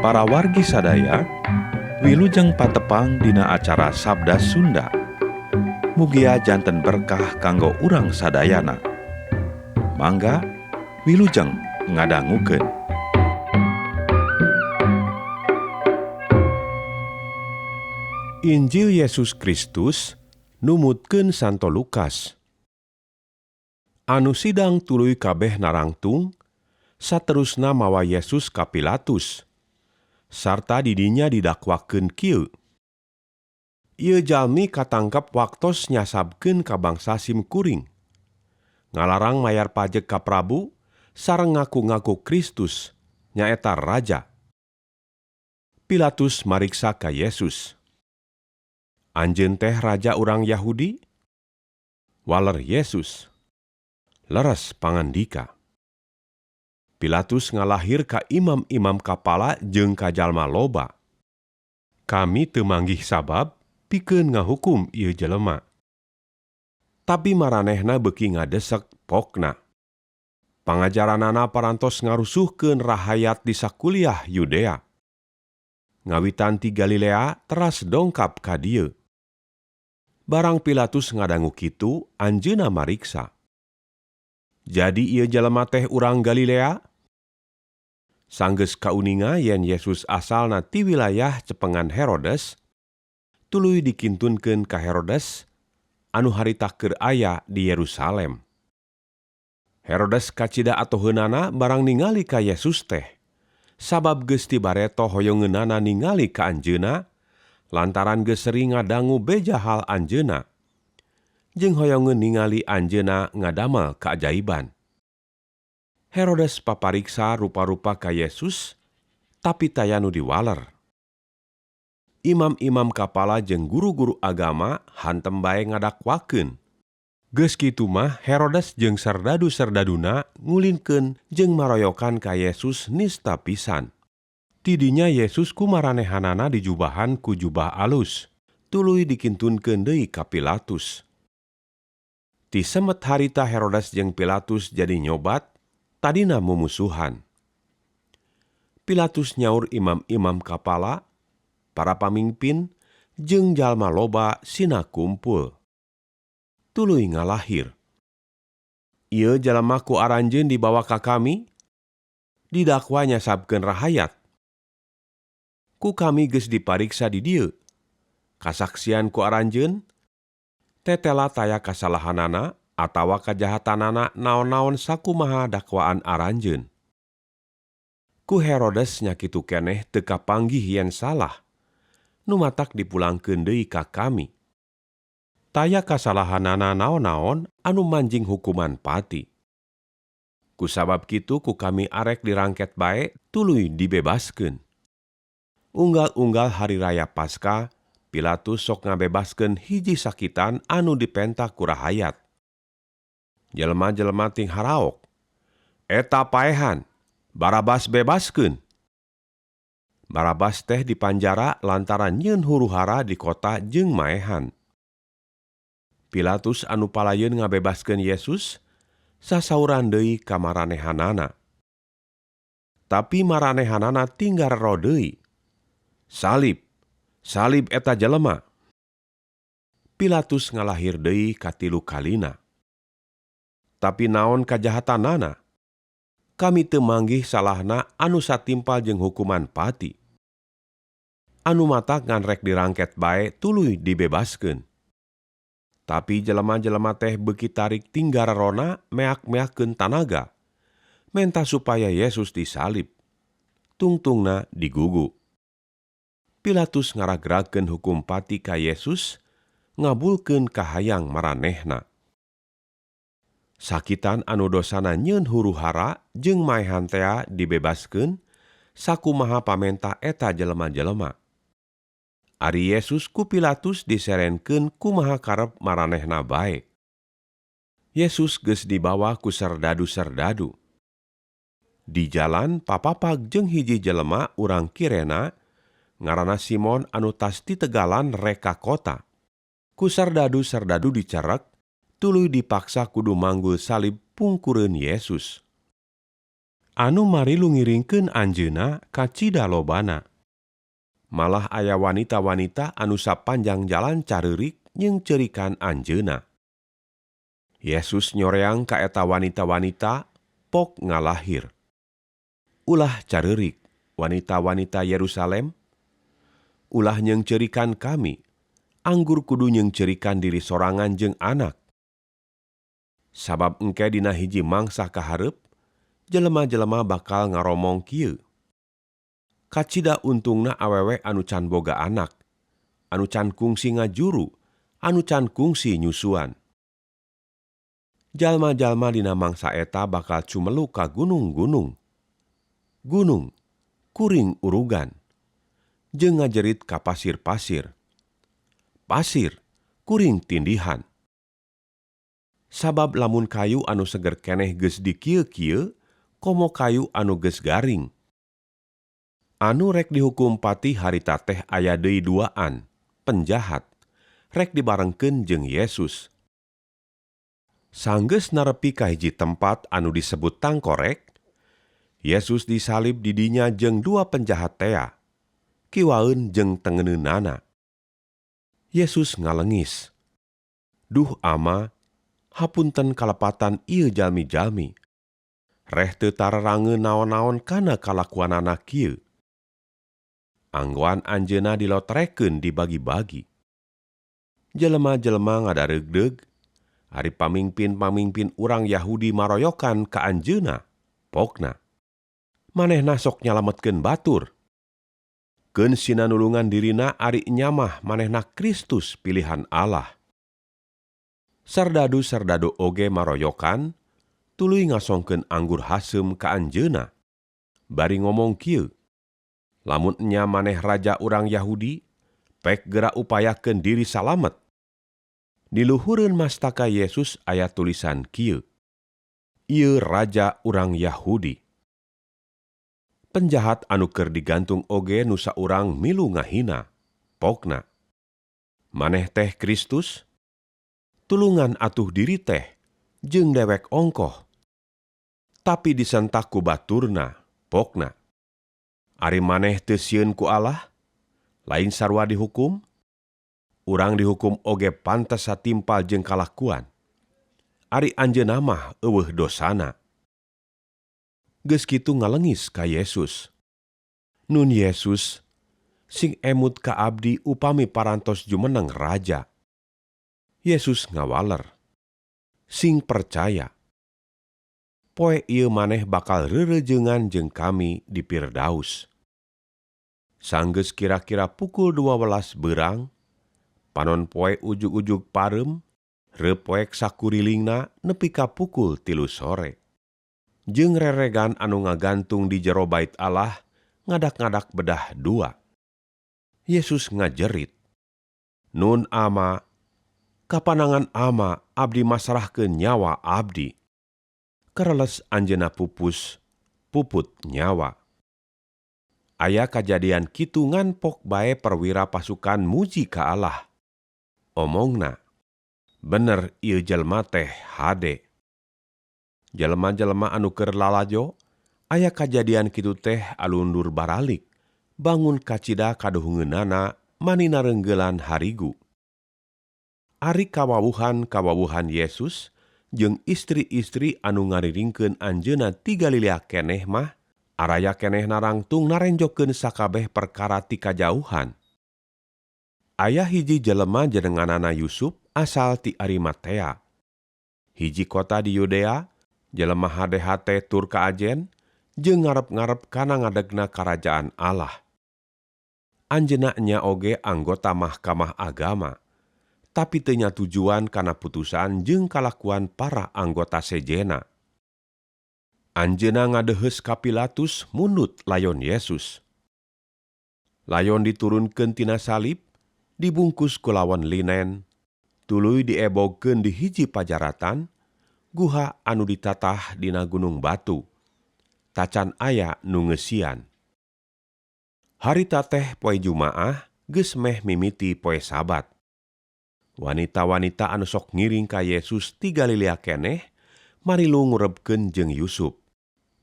Para wargi sadaya, wilujeng patepang dina acara Sabda Sunda. Mugia janten berkah kanggo urang sadayana. Mangga wilujeng ngadangukeun. Injil Yesus Kristus numutkeun Santo Lukas. Anu sidang tuluy kabeh narangtung, saterusna mawa Yesus ka Pilatus. Sarta didinya didakwakeun kieu. Ieu jalmi katangkep waktos nyasabkeun ka bangsa simkuring. Ngalarang mayar pajek ka Prabu sareng ngaku-ngaku Kristus nyaeta raja. Pilatus mariksa ka Yesus. Anjeun teh raja urang Yahudi? Waler Yesus. Leres pangandika. Pilatus ngalahir ka imam-imam kapala jeung ka jalma loba. Kami teu manggih sabab pikeun ngahukum ieu jelema. Tapi maranehna beuki ngadesek pokna. Pangajaranana parantos ngarusuhkeun rahayat di sakuliah Yudea. Ngawitan ti Galilea teras dongkap ka dieu. Barang Pilatus ngadangu kitu, anjeunna mariksa. Jadi ieu jelema teh urang Galilea? Sanggeus kauninga yen Yesus asalna ti wilayah cepengan Herodes, tuluy dikintunkeun ka Herodes anu harita keur aya di Yerusalem. Herodes kacida atoheunana barang ningali ka Yesus teh, sabab geus ti bareto hoyongeunana ningali ka anjeunna, lantaran geus sering ngadangu beja hal anjeunna, jeung hoyongeun ningali anjeunna ngadamel kaajaiban. Herodes papariksa rupa-rupa ka Yesus, tapi taya nu diwaler. Imam-imam kapala jeung guru-guru agama hantem bae ngadakwakeun. Geus kitu mah Herodes jeung serdadu-serdaduna ngulinkeun jeung maroyokan ka Yesus nista pisan. Tidinya Yesus ku maranehanana dijubahan ku jubah alus, tuluy dikintunkeun deui ka Pilatus. Ti semet harita Herodes jeung Pilatus jadi nyobat, tadina mumusuhan. Pilatus nyaur imam-imam kapala, para pamimpin, jeung jalma loba sina kumpul. Tuluy ngalahir. Ieu jalma ku aranjeun dibawa ka kami, didakwa nyasabkeun rahayat. Ku kami geus dipariksa di dieu. Kasaksian ku aranjeun, tetela taya kasalahanana atawa kajahatanana naon-naon sakumaha dakwaan aranjeun. Ku Herodes nya kitu keneh teu kapanggih yen salah, nu matak dipulangkeun deui ka kami. Taya kasalahanana naon-naon anu manjing hukuman pati. Ku sabab kitu ku kami arek dirangket bae tuluy dibebaskeun. Unggal-unggal hari raya Paskah, Pilatus sok ngabebaskeun hiji sakitan anu dipenta ku rahayat. Jelema-jelema ting haraok. Eta paehan, Barabas bebaskeun. Barabas teh dipanjara lantaran nyieun huru-hara di kota jeung maehan. Pilatus anu palayeun ngabebaskeun Yesus, sasauran deui ka maranehanana. Tapi maranehanana tinggal ro deui. Salib, salib eta jelema. Pilatus ngalahir deui katilu kalina. Tapi naon kajahatanana? Kami teu manggih salahna anu satimpal jeung hukuman pati. Anu matak ngan rek dirangket bae tuluy dibebaskeun. Tapi jelema-jelema teh beuki tarik tinggararona meak-meakkeun tanaga, menta supaya Yesus disalib. Tungtungna digugu. Pilatus ngaragrakeun hukum pati ka Yesus, ngabulkeun kahayang maranehna. Sakitan anu dosana nyieun huru-hara jeung maehan tea dibebaskeun, sakumaha pamenta eta jelema-jelema. Ari Yesus ku Pilatus diserenkeun kumaha karep maranehna bae. Yesus geus dibawa ku serdadu-serdadu. Di jalan papapag jeung hiji jelema urang Kirena, ngaranna Simon anu tas ti tegalan rek ka kota. Ku serdadu-serdadu dicerek, tuluy dipaksa kudu manggul salib pungkureun Yesus. Anu marilu ngiringkeun anjeunna kacida lobana. Malah aya wanita-wanita anu sapanjang jalan careurik jeung ceurikan anjeunna. Yesus nyoreang ka eta wanita-wanita pok ngalahir. Ulah careurik wanita-wanita Yerusalem, ulah nyeungceurikan kami, anggur kudu nyeungceurikan diri sorangan jeung anak. Sabab engke dina hiji mangsa kahareup, jelema-jelema bakal ngaromong kieu. Kacida untungna awewe anu can boga anak, anu can kungsi ngajuru, anu can kungsi nyusuan. Jalma-jalma dina mangsa eta bakal cumelu ka gunung-gunung. Gunung, kuring urugan, jeung ngajerit ka pasir-pasir. Pasir, kuring tindihan. Sabab lamun kayu anu seger keneh geus dikieu-kieu, komo kayu anu geus garing. Anu rek dihukum pati harita teh aya deui duaan, penjahat, rek dibarengkeun jeung Yesus. Sanggeus narepi ka hiji tempat anu disebut Tangkorek, Yesus disalib di dinya jeung dua penjahat tea, kiwaeun jeung tengeneunana. Yesus ngalengis. Duh Ama, hapunten kalepatan ieu jalmi-jalmi. Reh teu tararangeun naon-naon kana kalakuanana kieu. Anggoan anjeunna dilotrekeun dibagi-bagi. Jelema-jelema ngadareugdeug, ari pamingpin-pamingpin urang Yahudi maroyokan ka anjeunna, pokna. Manehna sok nyalametkeun batur. Keun sina nulungan dirina ari nyamah manehna Kristus pilihan Allah. Sardadu-sardadu oge maroyokan, tuluy ngasongkeun anggur haseum ka anjeunna. Bari ngomong kieu, lamun enya maneh raja urang Yahudi, pek geura upayakeun diri salamet. Di luhureun mastaka Yesus aya tulisan kieu, Ieu raja urang Yahudi. Penjahat anu keur digantung oge nu saurang milu ngahina, pokna. Maneh teh Kristus? Tulungan atuh diri teh, jeung dewek ongkoh. Tapi disentak ku baturna, pokna. Ari maneh teu sieun ku Allah? Lain sarua dihukum? Urang dihukum oge pantes satimpal jeung kalakuan. Ari anjeunna mah eueuh dosana. Geus kitu ngalengis ka Yesus. Nun Yesus, sing emut ka abdi upami parantos jumeneng raja. Yesus ngawaler. Sing percaya. Poe ieu maneh bakal reurejeungan jeung kami di Firdaus. Sanggeus kira-kira pukul 12 beurang, panon poe ujug-ujug pareum, reupoek sakurilingna nepi ka pukul 3 sore. Jeung reregan anu ngagantung di jero bait Allah ngadak-ngadak bedah dua. Yesus ngajerit, Nun Ama, kapanangan Ama abdi masrahkeun nyawa abdi. Kereles anjeunna pupus, puput nyawa. Aya kajadian kitu nganpok bae perwira pasukan muji ka Allah. Omongna, bener ieu jelema teh hade. Jelema-jelema anu keur lalajo, aya kajadian kitu teh alundur baralik, bangun kacida kaduhungeunana mani nareunggeulan harigu. Ari kawawuhan-kawawuhan Yesus jeung istri-istri anu ngariringkeun anjeunna ti Galilea keneh mah, araya keneh narangtung narenjokeun sakabeh perkara ti kajauhan. Aya hiji jelema jenenganana Yusuf asal ti Arimatea. Hiji kota di Yudea, jelema hade-hate tur kaajen, jeung ngarep-ngarep kana ngadegna karajaan Allah. Anjeunna nya oge anggota mahkamah agama, tapi teu nyatujuan kana putusan jeung kalakuan para anggota sejena. Anjeunna ngadeuheus ka Pilatus mundut layon Yesus. Layon diturunkeun tina salib, dibungkus ku lawan linen, tuluy diebogkeun di hiji pajaratan, guha anu ditatah dina gunung batu. Tacan aya nu ngeusian. Harita teh poe Jumaah geus meh mimiti poe Sabat. Wanita-wanita anu sok ngiring ka Yesus ti Galilea keneh marilu ngurebkeun jeung Yusuf.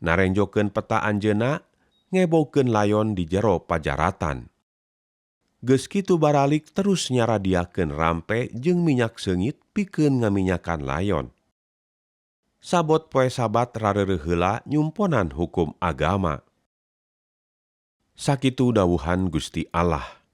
Narenjokeun peta anjeunna ngebogkeun layon di jero pajaratan. Geus kitu baralik terus nyaradiakeun rampe jeung minyak seungit pikeun ngaminyakan layon. Sabot poe Sabat rareureuh heula nyumponan hukum agama. Sakitu dawuhan Gusti Allah.